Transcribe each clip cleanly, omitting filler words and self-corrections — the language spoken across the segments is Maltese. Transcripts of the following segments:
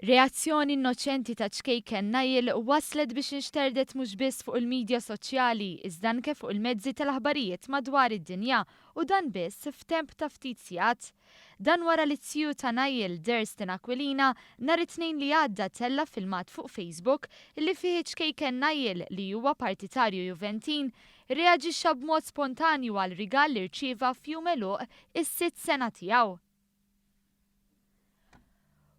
Reazzjoni innoċenti ta' ċkejken Niall waslet biex inxterdet mhux biss fuq il-midja soċjali iżda anke fuq il-mezzi tal-aħbarijiet madwar id-dinja u dan biss f'temp ta' ftit sigħat. Dan wara li z-ziju ta' Niall, Durston Aquilina, nhar it-Tnejn li għadda tella' filmat fuq Facebook li fih iċ-ċkejken Niall, li huwa partitarju Juventin, irreaġixxa b'mod spontanju għal rigal li rċieva f'jum għeluq is-sitt sena tiegħu.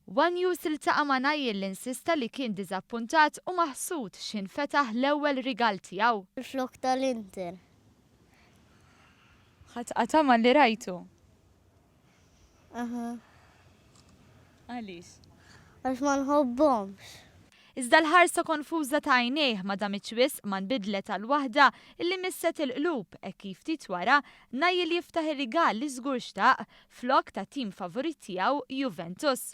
One News iltaqa' ma' Niall li insista li kien diżappuntat u maħsud x'ħin fetaħ l-ewwel rigal tiegħu. Il-flokk tal-Inter. Ħadt qatgħa malli rajtu. Aha. Għaliex? Għax ma nħobbhomx. Iżda l-ħarsa konfuża ta' għajnejh ma damitx wisq ma nbidlet għal waħda li misset il-qlub hekk kif ftit wara Niall jiftaħ ir-rigal li żgur xtaq, flokk tat-tim favorit tiegħu Juventus.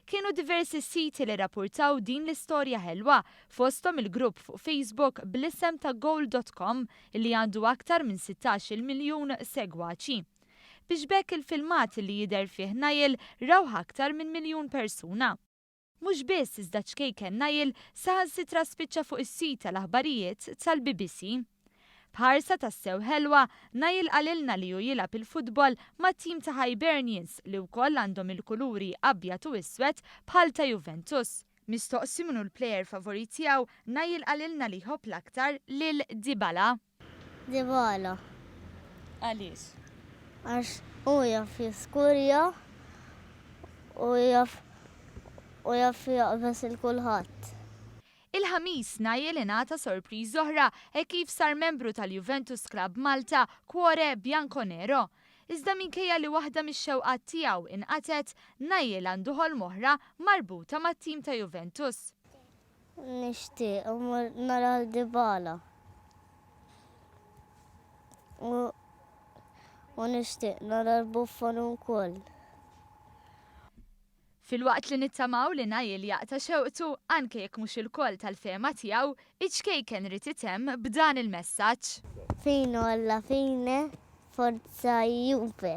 Kienu diversi siti li rrappurtaw din l-istorja ħelwa, fosthom il-grupp fuq Facebook bl-isem ta' Goal dot com li għandu aktar minn 16-il miljun segwaċi. Biex b'hekk il-filmat li jidher fih Niall rawh aktar minn miljun persuna. Mhux biss iżda ċkejken Niall saħansitra spiċċa fuq is-sit tal-aħbarijiet tal-BBC. B'ħarsa tassew ħelwa, Niall qalilna li hu jilgħab il-futbol mat-tim ta' Hibernians li wkoll għandhom il-kuluri abjad u iswed bħal ta' Juventus. Mistoqsi min hu l-plejer favorit tiegħu, Niall qalilna li jħobb l-aktar lil Dybala. Dybala. Għaliex? Għax hu jaf jiskurja u jaf u jaf jaqbeż il kulħadd. Il-Ħamis, Niall ingħata sorpriża oħra hekk kif sar membru tal-Juventus Club Malta Cuore Bianconero. Iżda minkejja li waħda mix-xewqat tiegħu inqatgħet, Niall għandu ħolm oħra marbuta mat-tim ta' Juventus. Nixtieq immur nara 'l Dybala. U u nixtieq nara 'l Buffon ukoll. Filwaqt li nittamaw li Niall jaqta' xewqtu, anke jekk mhux ilkoll tal-fehma tiegħu, iċ-ċkejken ried itemm b'dan il-messaġġ. Fino alla fine, forza Juve!